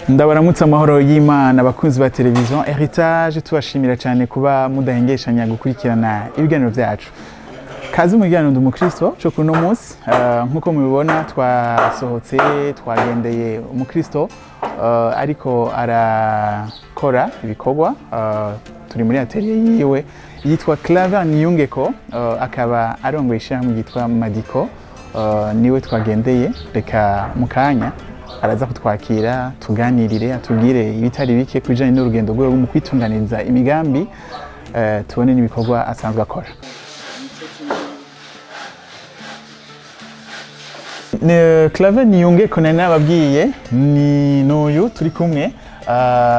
Ndabaramutse, amahoro y'Imana, abakunzi ba televiziyo Heritage. Tubashimira cyane kuba mudahengeshanya gukurikirana ibiganiro byacu. Kaze mu kiganiro Ndi Umukristo cyo kuri uno munsi. Nk'uko mubibona, twasohotse, twagendeye umukristo ariko arakora ibikorwa. Turi muri atelier yiwe, yitwa Claver Niyungeko, akaba arongoye ishyirahamwe ryitwa Madiko. Niwe twagendeye. Reka mu kanya araza kutwakira, tuganirire, atubwire ibitari bike ku bijyanye n'urugendo rwe mu kwitunganiriza imigambi, tubone n'ibikorwa asanzwe akora. Claver Niyungeko nari nababwiye ni n'uyu turi kumwe.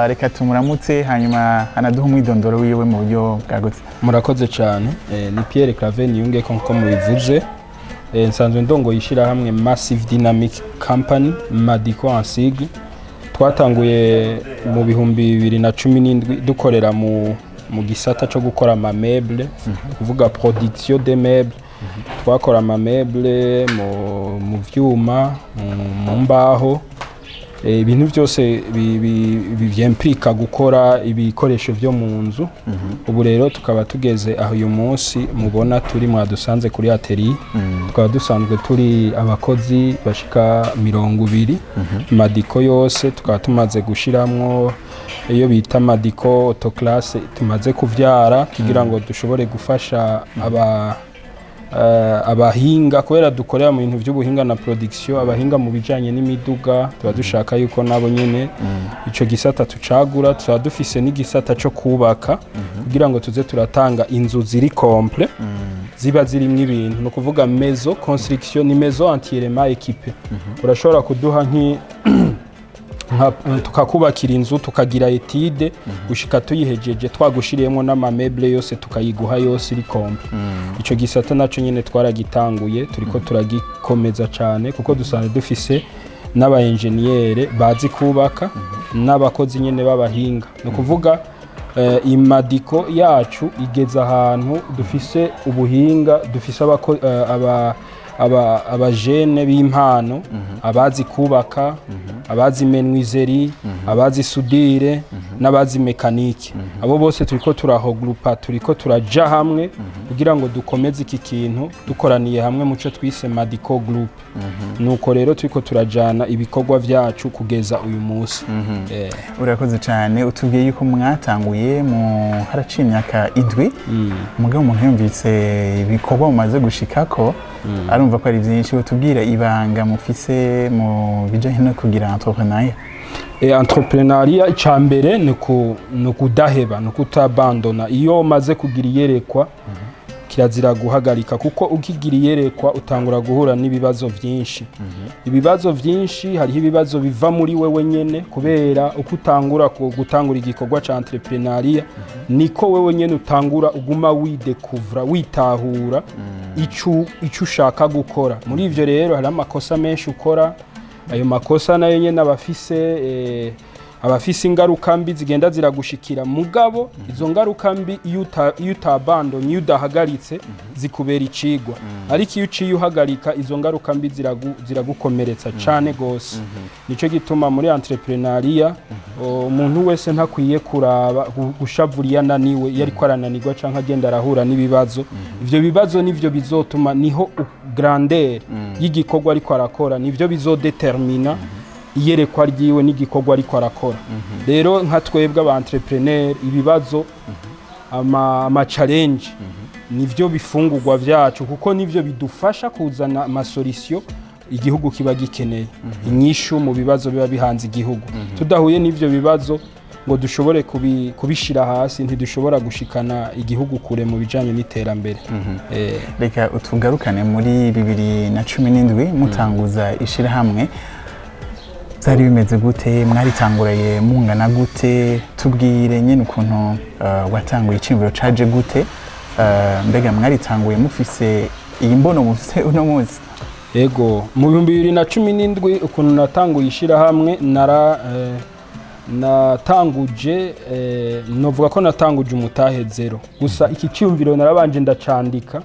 Reka tumuramutse, hanyuma anaduha umwidondoro wiwe mu buryo bwagutse. Murakoze cyane. Ni Pierre Claver Niyungeko nkuko mubivuze. Nsanzwe ndongoye ishyirahamwe Massive Dynamic Company, Madiko en sigle. Twatanguye mu 2017 dukorera mu gisata cyo gukora amameubles, kuvuga production de meubles. Twakora amameubles mu vyuma, mu mbaho, ibintu byose vyimpliqua gukora ibikoresho vyo mu nzu. Ubu rero tukaba tugeze aho uyu munsi mubona turi, mwadusanze kuri atelier. Tukaba dusanzwe turi abakozi bashika 20. Madiko yose tukaba tumaze gushiramwo iyo bita Madiko Autoclasse, tumaze kuvyara kugira ngo dushobore gufasha abahinga, kubera dukorera mu bintu by'ubuhinga na production, abahinga mu bijanye n'imiduga. Tuba dushaka yuko nabo nyene ico gisata tucagura. Tuba dufise n'igisata co kubaka kugira ngo tuze turatanga inzu ziri complètes, ziba zirimwo ibintu, ni ukuvuga maison construction, ni maison entièrement équipée. Urashobora kuduha tukakubakira inzu, tukagira étude gushika tuyihejeje, twagushiriyemo n'amameubles yose, tukayiguha yose iri complet. Ico gisata naco nyene twaragitanguye, turiko turagikomeza cyane, kuko dusanzwe dufise n'aba engineer bazi kubaka n'abakozi nyene b'abahinga. Ni ukuvuga imadiko yacu igeze ahantu dufise ubuhinga, dufise abajene b'impano, abazi kubaka, abazi menuiserie, abazi soudure n'abazi mécanique. Abo bose turiko turahogrupa, turiko turaja hamwe kugira ngo dukomeze iki kintu dukoraniye hamwe muco twise Madiko Group. Nuko rero turiko turajana ibikorwa vyacu kugeza uyu munsi. Urakoze cyane. Utubwiye yuko mwatanguye mu haraciye imyaka 7. Mugabo umuntu yumvise ibikorwa mumaze gushikako, arumva ko ari byinshi. Utubwira ibanga mufise mu bijyanye no kugira entrepreneuriat? Entrepreneuriat, icya mbere ni ukudaheba, ni ukutabandona. Iyo umaze kugira iyerekwa, kirazira guhagarika, kuko ukigira iyerekwa utangura guhura n'ibibazo byinshi. Ibibazo byinshi, hariho ibibazo biva muri wewe nyene, kubera uko utangura gutangura igikorwa ca entrepreneuriat, niko wewe nyene utangura uguma widekuvura, witahura ico ushaka gukora. Muri ivyo rero hari amakosa menshi ukora. Ayo makosa nayo nyene abafise ingaruka mbi zigenda ziragushikira. Mugabo izo ngaruka mbi, iyo utabandonye, iyo udahagaritse, zikubera icigwa. Ariko iyo uciye uhagarika, izo ngaruka mbi ziragukomeretsa cane gose. Nico gituma muri entrepreneuriat umuntu wese ntakwiye kuraba gushavura iyo ananiwe, iyo ariko arananirwa canke agenda arahura n'ibibazo. Ivyo bibazo nivyo bizotuma niho grandeur y'igikorwa ariko arakora, nivyo bizodetermina iyerekwa ryiwe n'igikorwa ariko arakora. Rero nka twebwe aba entrepreneur, ibibazo, ama challenge nivyo bifungurwa vyacu, kuko nivyo bidufasha kuzana amasolution igihugu kiba gikeneye, inyishu mu bibazo biba bihanze igihugu. Tudahuye n'ivyo bibazo ngo dushobore kubishira hasi, ntidushobora gushikana igihugu kure mu bijanye n'iterambere. Reka utugarukane muri 2017 mutanguza ishirahamwe. Byari bimeze gute? Mwaritanguraye mungana gute? Tubwire nyine ukuntu watanguye, iciyumviro caje gute? Mbega mwaritanguye mufise iyi mbono mufise uno munsi? Ego, mu 2017 ukuntu natanguye ishirahamwe, nara Natanguje, novuga ko natanguje umutahe zéro. Gusa iki cyumviro narabanje ndacandika,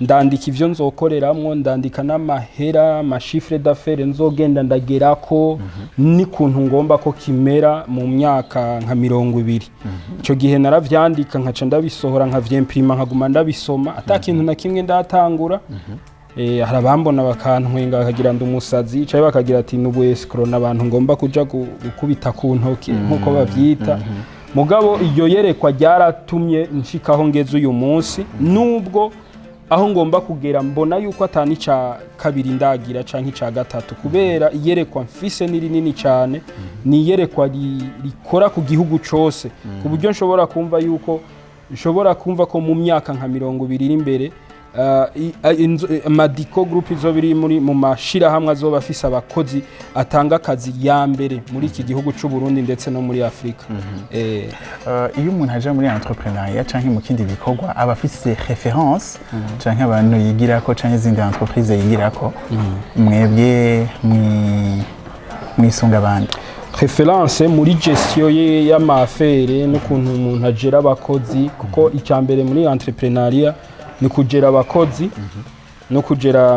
ndandika ivyo nzokoreramwo, ndandika n'amahera, ama chiffre d'affaires nzogenda ndagerako, n'ikuntu ngomba ko kimera mu myaka nka 20. Ico gihe naravyandika, nkaca ndabisohora, nkavyimprima, nkaguma ndabisoma ata kintu na kimwe ndatangura. Hari abambona bakantwenga, bakagira ndi umusazi, canke bakagira ati ni ubu escroc, n'abantu ngomba kuja gukubita ku ntoki nk'uko bavyita. Mugabo iryo yerekwa ryaratumye nshikaho ngeze uyu munsi, nubwo aho ngomba kugera mbona yuko atani ica kabiri ndagira canke ica gatatu, kubera iyerekwa mfise ni rinini cyane. Ni iyerekwa rikora ku gihugu cose, ku buryo nshobora kumva yuko nshobora kumva ko mu myaka nka 20 iri imbere Madico Group izoba iri muri mu mashirahamwe azoba afise abakozi atanga akazi ya mbere muri iki gihugu c'u Burundi, ndetse no muri Afrika. Iyo umuntu aje muri entrepreneuriat canke mu kindi gikorwa, aba afise référence canke abantu yigirako canke izindi entreprise yigirako. Mwebwe mwisunga abandi? Référence muri gestion ye y'ama affaires n'ukuntu umuntu agera abakozi, kuko icya mbere muri entrepreneuriat ni kugera abakozi no kugera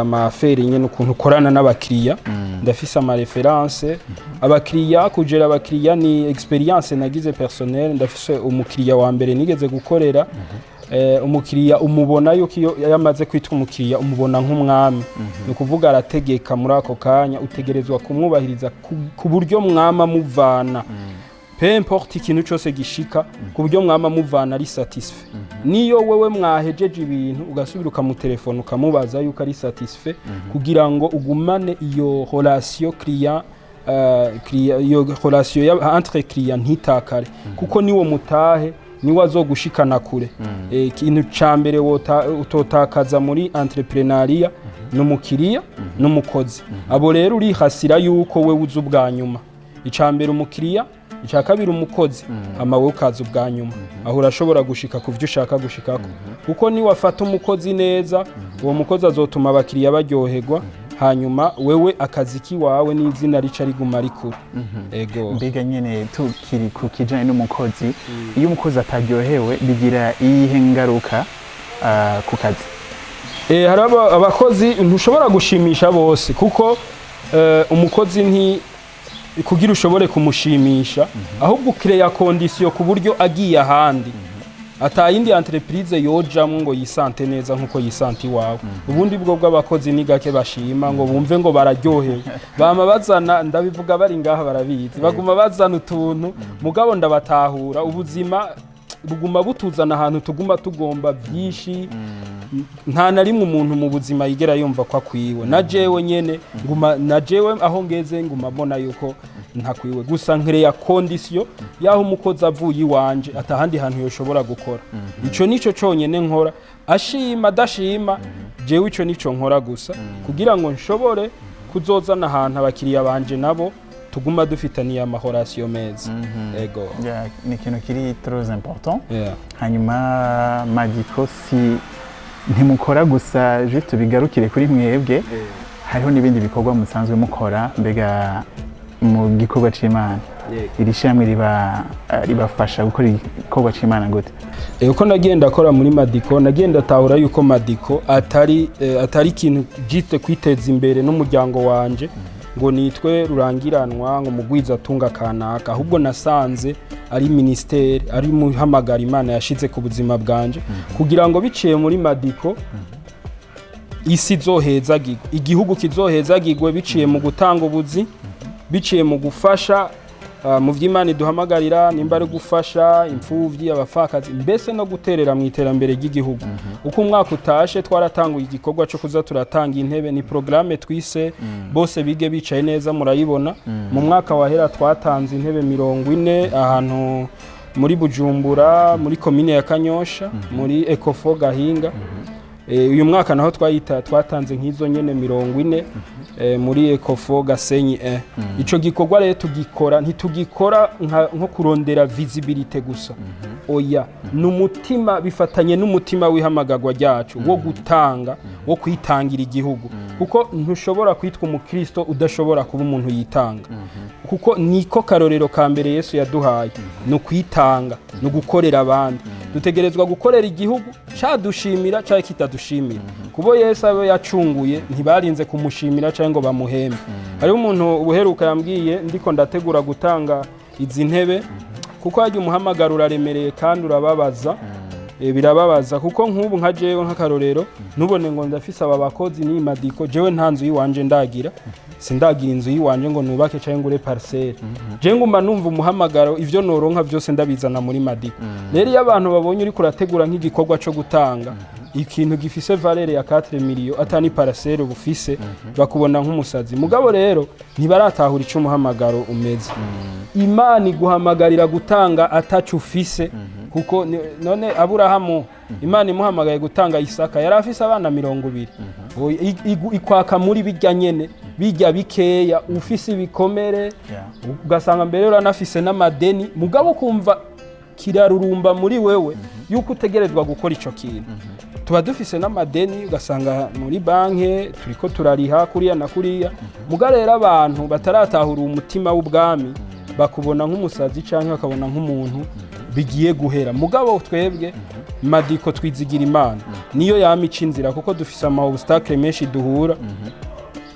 ama affaires nyene, ukuntu ukorana n'abakiriya. Ndafise ama références, abakiriya, kugera abakiriya ni expérience nagize personnel. Ndafise umukiriya wa mbere nigeze gukorera. Umukiriya umubona yuko iyo yamaze kwitwa umukiriya, umubona nk'umwami. Ni ukuvuga arategeka muri ako kanya, utegerezwa kumwubahiriza ku buryo mwama muvana, peu importe ikintu cyose gishika, ku buryo mwama muvana ari satisfait. Niyo wewe mwahejeje ibintu, ugasubira ukamutelefona, ukamubaza yuko ari satisfait, kugira ngo ugumane iyo relation client, iyo relation entre client ntitakare, kuko niwo mutahe, niwe azogushikana kure. Ikintu ca mbere utotakaza muri entrepreneuriat ni umukiriya n'umukozi. Abo rero urihasira yuko we uza ubwa nyuma. Ica mbere umukiriya, icya kabiri umukozi, hama wowe ukaza ubwa nyuma. Aho urashobora gushika ku byo ushaka gushikako, kuko niwafata umukozi neza, uwo mukozi azotuma abakiriya baryoherwa, hanyuma wewe akazi kiwawe n'izina rica riguma rikura. Ego. Mbega nyene tukiri ku kijanye n'umukozi, iyo umukozi ataryohewe bigira iyihe ngaruka ku kazi? Hari abakozi ntushobora gushimisha bose, kuko umukozi nti kugira ushobore kumushimisha, ahubwo ukireya condition ku buryo agiye ahandi atayindi entreprise yojamwo ngo yisante neza nkuko yisante iwawe. Ubundi bwo bw'abakozi ni gake bashima ngo bumve ngo bararyohewe. Bama bazana, ndabivuga bari ngaha barabizi, baguma bazana utuntu. Mugabo ndabatahura, ubuzima buguma butuzana ahantu tuguma tugomba byinshi. Nta na rimwe umuntu mu buzima yigera yumva ko akwiwe. Na jewe nyene nguma, na jewe aho ngeze nguma mbona yuko ntakwiwe. Gusa nkereya condition yaho umukozi avuye iwanje atahandi hantu yoshobora gukora. Ico nico conyene nkora, ashima adashima, jewe ico nico nkora gusa, kugira ngo nshobore kuzozana ahantu abakiriya banje nabo tuguma dufitaniye ama relations meza. Ego. Yeah, ni ikintu kiri très important. Hanyuma Madico si ntimukora gusa juste bigarukire kuri mwebwe, hariho n'ibindi bikorwa musanzwe mukora. Mbega mu gikorwa c'Imana, iri shyirahamwe riba ribafasha gukora igikorwa c'Imana gute? Uko nagiye ndakora muri Madico, nagiye ndatahura yuko Madico atari ikintu juste kwiteza imbere n'umuryango wanje, ngo nitwe rurangiranwa, ngo mugwiza atunga kanaka. Ahubwo nasanze ari ministère, ari muhamagara Imana yashize ku buzima bwanje, kugira ngo biciye muri Madico isi izohezagirwe, igihugu kizohezagirwe, biciye mu gutanga ubuzi, biciye mu gufasha mu vy'Imana iduhamagarira, nimba ari gufasha imfuvyi, abapfakazi, mbese no guterera mu iterambere ry'igihugu. Uko umwaka utashe, twaratanguye igikorwa cyo kuza turatanga intebe. Ni programme twise "Bose bige bicaye neza", murayibona. Mu mwaka wahera twatanze intebe 40 ahantu muri Bujumbura, muri komine ya Kanyosha, muri Ecofo Gahinga. Uyu mwaka naho twayita twatanze nk'izo nyene 40 muri Ecofo Gasenyi 1. Ico gikorwa rero tugikora, ntitugikora nko kurondera visibilité gusa, oya, ni umutima, bifatanye n'umutima w'ihamagagwa ryacu wo gutanga, wo kwitangira igihugu, kuko ntushobora kwitwa umukristo udashobora kuba umuntu yitanga, kuko niko karorero ka mbere Yesu yaduhaye, ni ukwitanga, ni ugukorera abandi. Dutegerezwa gukorera igihugu, cadushimira cyangwa kitadushimira, kubo Yesu abo yacunguye ntibarinze kumushimira cyangwa ngo bamuhembe. Hariho umuntu ubuheruka yambwiye, ndiko ndategura gutanga izi ntebe, kuko hajya umuhamagaro uraremereye kandi urababaza. Birababaza kuko nk'ubu nka jewe, nk'akarorero, ntubone ngo ndafise aba bakozi n'imadiko, jewe nta nzu yiwanje ndagira, sindagira inzu yiwanje ngo nubake cyangwa ngure parcelle. Je nguma numva umuhamagaro, ivyo noronka vyose ndabizana muri madiko. Rero iyo abantu babonye uriko urategura nk'igikorwa co gutanga ikintu gifise valeur ya 4 millions, atani parcelle bufise, bakubona nk'umusazi. Mugabo rero ntibaratahura ico umuhamagaro umeze. Imana iguhamagarira gutanga ataco ufise, kuko none Aburahamu, Imana imuhamagaye gutanga Isaka, yari afise abana 20. Ikwaka muri bijya nyene, bijya bikeya, ufise ibikomere, ugasanga mbere uranafise n'amadeni, mugabo ukumva kirarurumba muri wewe yuko utegerezwa gukora ico kintu. Tuba dufise n'amadeni, ugasanga muri banke turiko turariha kuriya na kuriya. Muga rero abantu bataratahura umutima w'ubwami bakubona nk'umusazi canke bakabona nk'umuntu bigiye guhera. Mugabo twebwe madiko twizigira Imana, niyo yama ica inzira, kuko dufise ama obstacle menshi duhura.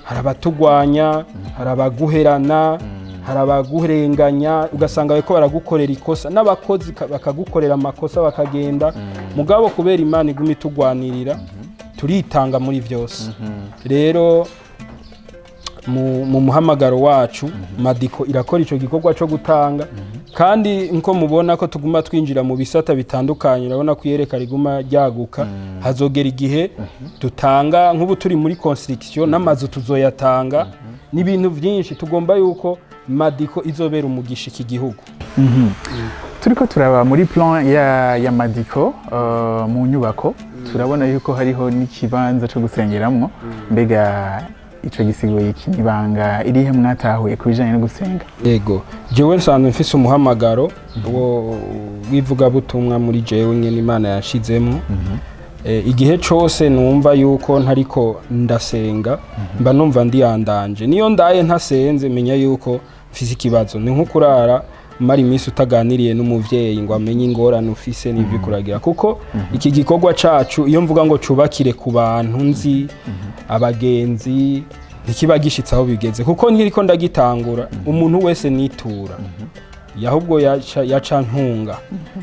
Hari abatugwanya, hari abaguherana, hari abaguhenganya, ugasanga bariko baragukorera ikosa, n'abakozi bakagukorera amakosa bakagenda. Mugabo kubera Imana iguma itugwanirira, turitanga muri byose. Rero mu muhamagaro wacu, madiko irakora icyo gikorwa cyo gutanga, kandi nko mubona ko tuguma twinjira mu bisata bitandukanye, urabona ko iyereka riguma ryaguka. Hazogera igihe dutanga, nk'ubu turi muri construction, n'amazu tuzoyatanga, n'ibintu byinshi. Tugomba yuko madiko izobera umugisha iki gihugu. Turiko turaba muri plan ya madiko, mu nyubako turabona yuko hariho n'ikibanza cyo gusengeramwo. Mbega ico gisigoye iki? Ibanga irihe mwatahuye ku bijanye no gusenga? Yego, jewe nsanzwe mfise umuhamagaro wo w'ivugabutumwa muri jewe nyene Imana yashizemo. Igihe cose numva yuko ntariko ndasenga, mba numva ndiyandanje. Niyo ndaye ntasenze, menya yuko mfise ikibazo. Ni nko kurara umara iminsi utaganiriye n'umuvyeyi ngo amenye ingorane ufise n'ivyo kuragira, kuko iki gikorwa cacu, iyo mvuga ngo cubakire ku bantu nzi, abagenzi, ntikiba gishitse aho bigeze, kuko nkiriko ndagitangura, umuntu wese nitura ahubwo yaca ntunga.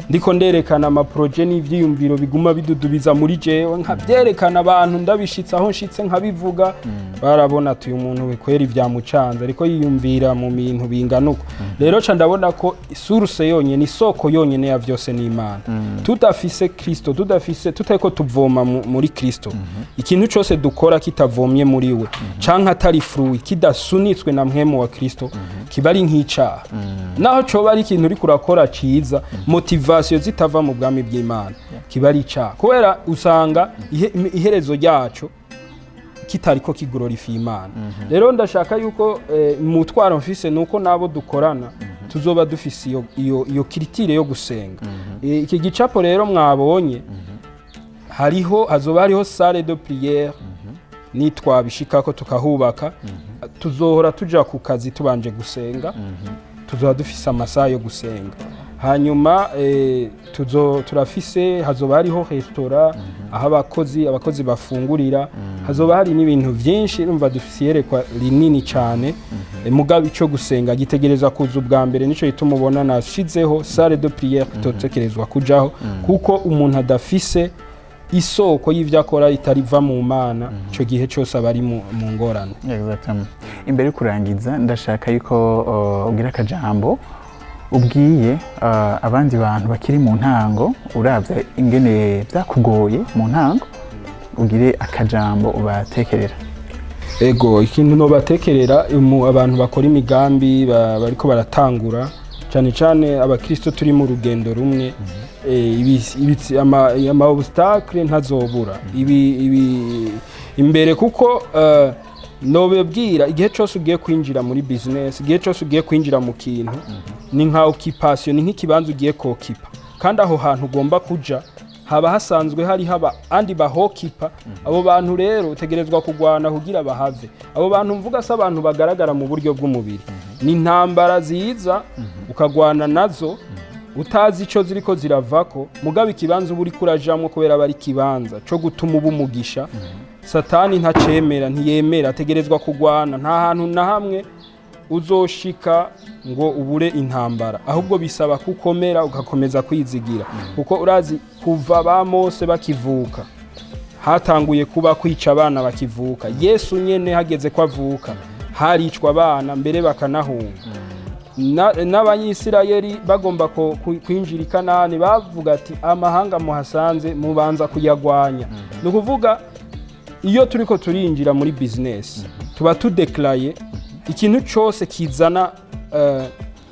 Ndiko nderekana ama projets n'ivyiyumviro biguma bidudubiza muri jewe, nkabyerekana abantu, ndabishitse aho nshitse nkabivuga, barabona ati uyu muntu we kweri vyamucanze, ariko yiyumvira mu bintu bingana uko. Rero ca ndabona ko source yonyene, isoko yonyene ya vyose ni Imana. Tudafise Kristo, tudafise, tutariko tuvoma muri Kristo, ikintu cose dukora kitavomye muri we, canke atari fruit, kidasunitswe na mpwemu wa Kristo, kiba ari nk'icaha. Naho coba ari ikintu uriko urakora ciza, motivation zitava mu bwami bw'Imana, kiba ari icaha, kubera usanga iherezo ryaco kitariko kiglorifiye Imana. Rero ndashaka yuko mutwaro mfise nuko nabo dukorana tuzoba dufise iyo culture yo gusenga. Iki gicapo rero mwabonye, hariho, hazoba hariho salle de prière. Nitwabishikako tukahubaka, tuzohora tuja ku kazi tubanje gusenga, tuzoba dufise amasaha yo gusenga. Hanyuma tuzo turafise, hazoba hariho restaurant aho abakozi bafungurira, hazoba hari n'ibintu byinshi. Urumva dufise iyerekwa rinini cyane. Mugabo ico gusenga gitegerezwa kuza ubwa mbere. Nico gituma ubona nashizeho salle de prière, itotekerezwa kujaho, kuko umuntu adafise isoko y'ivyo akora itariva mu Mana, ico gihe cyose aba ari mu ngorane. Exactement. Imbere yo kurangiza, ndashaka yuko ugira akajambo ubwiye abandi bantu bakiri mu ntango. Uravye ingene vyakugoye mu ntango, ugire akajambo ubatekerera. Ego, ikintu nobatekerera abantu bakora imigambi, bariko baratangura, cyane cyane abakristo turi mu rugendo rumwe. Ama obstacle ntazobura ibi imbere, kuko nobebwira, igihe cyose ugiye kwinjira muri business, igihe cyose ugiye kwinjira mu kintu, ni nka occupation, ni nk'ikibanza ugiye k'occupa, kandi aho hantu ugomba kuja haba hasanzwe hari haba andi bah'occupa. Abo bantu rero utegerezwa kugwana kugira bahave. Abo bantu mvuga si abantu bagaragara mu buryo bw'umubiri, ni intambara ziza ukagwana nazo utazi ico ziriko ziravako. Mugabo ikibanza uba uriko urajamwo, kubera aba ari ikibanza co gutuma uba umugisha, Satani ntacemera, ntiyemera, ategerezwa kugwana. Nta hantu na hamwe uzoshika ngo ubure intambara, ahubwo bisaba kukomera, ugakomeza kwizigira, kuko urazi kuva ba Mose bakivuka hatanguye kuba kwica abana bakivuka. Yesu nyene hageze ko avuka haricwa abana, mbere bakanahunga. N'Abanyisirayeli bagomba kwinjira i Kanani, bavuga ati: "Amahanga muhasanze mubanza kuyagwanya." Ni ukuvuga iyo turiko turinjira muri business, tuba tudéclaraye ikintu cyose kizana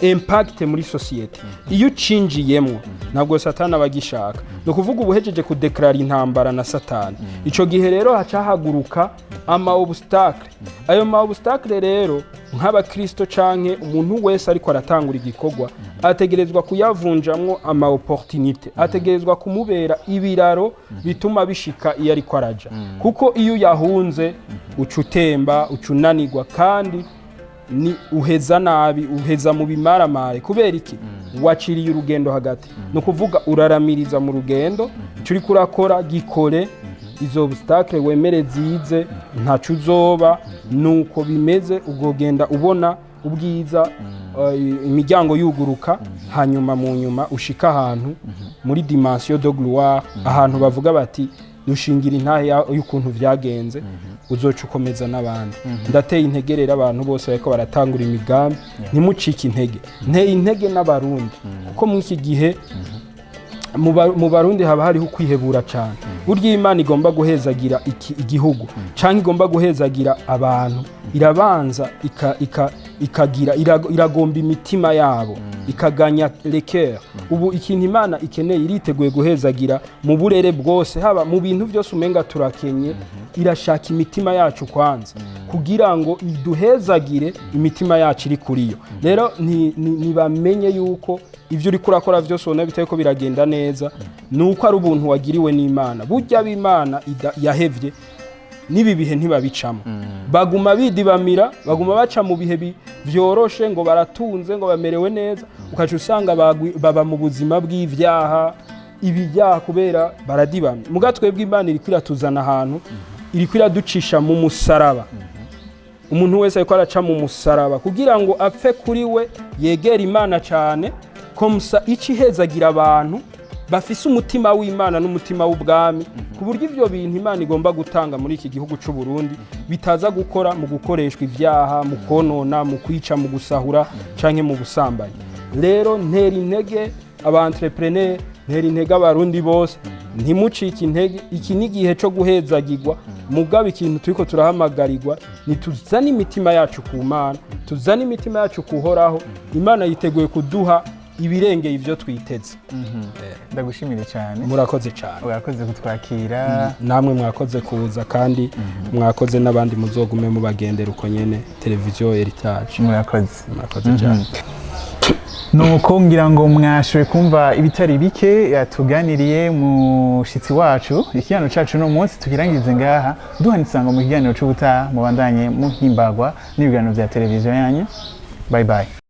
impact muri société. Iyo ucinjiyemwo, ntabwo Satani aba agishaka. Ni ukuvuga uba uhejeje kudéclara intambara na Satani. Ico gihe rero haca haguruka ama obstacle. Ayo ma obstacle rero, nk'abakristo canke umuntu wese ariko aratangura igikorwa, ategerezwa kuyavunjamwo ama opportunité, ategerezwa kumubera ibiraro bituma bishika iyo ariko araja, kuko iyo uyahunze uca utemba, uca unanirwa, kandi ni uheza nabi, uheza mu bimaramare. Kubera iki? Waciriye urugendo hagati. Ni ukuvuga uraramiriza mu rugendo. Icyo uriko urakora gikore, izo obstacle wemere zize, ntaco uzoba. Nuko bimeze, ugogenda ubona ubwiza, imiryango yuguruka, hanyuma mu nyuma ushika ahantu muri dimension de gloire, ahantu bavuga bati: "Dushingira intahe y'ukuntu vyagenze." Uzoca ukomeza n'abandi. Ndateye intege rero abantu bose bariko baratangura imigambi, ntimucike intege. Nteye intege n'Abarundi, kuko muri iki gihe mu Barundi haba hariho ukwihebura cyane. Burya iyo Imana igomba guhezagira igihugu cyangwa igomba guhezagira abantu, irabanza ikagira iragomba imitima yabo, ikaganya le cœur. Ubu ikintu Imana ikeneye, iriteguye guhezagira mu burere bwose, haba mu bintu byose umenga turakenye, irashaka imitima yacu kwanza kugira ngo iduhezagire imitima yacu iri kuri yo. Rero ntibamenye yuko ibyo uriko urakora byose ubona bitari ko biragenda neza, ni uko ari ubuntu wagiriwe n'Imana. Burya b'Imana yahevye n'ibi bihe ntibabicamo, baguma bidibamira, baguma baca mu bihe vyoroshe, ngo baratunze, ngo bamerewe neza, ukaca usanga baba mu buzima bw'ivyaha, ibyaha, kubera baradibamye. Muga twebwe Imana iriko iratuzana ahantu, iriko iraducisha mu musaraba. Umuntu wese ariko araca mu musaraba kugira ngo apfe kuri we, yegere Imana cyane, comme ça ica ihezagira abantu bafise umutima w'Imana n'umutima w'ubwami, ku buryo ivyo bintu Imana igomba gutanga muri iki gihugu c'u Burundi bitaza gukora mu gukoreshwa ivyaha, mu konona, mu kwica, mu gusahura canke mu busambanyi. Rero ntera intege aba entrepreneur, ntera intege Abarundi bose, ntimucike intege. Iki ni igihe cyo guhezagirwa. Mugabo ikintu turiko turahamagarirwa ni tuzane imitima yacu ku Mana, tuzane imitima yacu kuhoraho. Imana yiteguye kuduha ibirengeye ivyo twiteze. Ndagushimire cyane. Murakoze cyane. Urakoze kutwakira. Namwe mwakoze kuza, kandi mwakoze n'abandi muzogume mubagendera uko nyene, Televiziyo Heritage. Murakoze. Murakoze cyane. Nuko ngira ngo mwashoboye kumva ibitari bike yatuganiriye mushitsi wacu. Ikiganiro cacu no munsi tukirangirize ngaha, duhana isango mu kiganiro c'ubutaha. Mubandanye muhimbagwa n'ibiganiro vya televiziyo yanyu. Bye bye.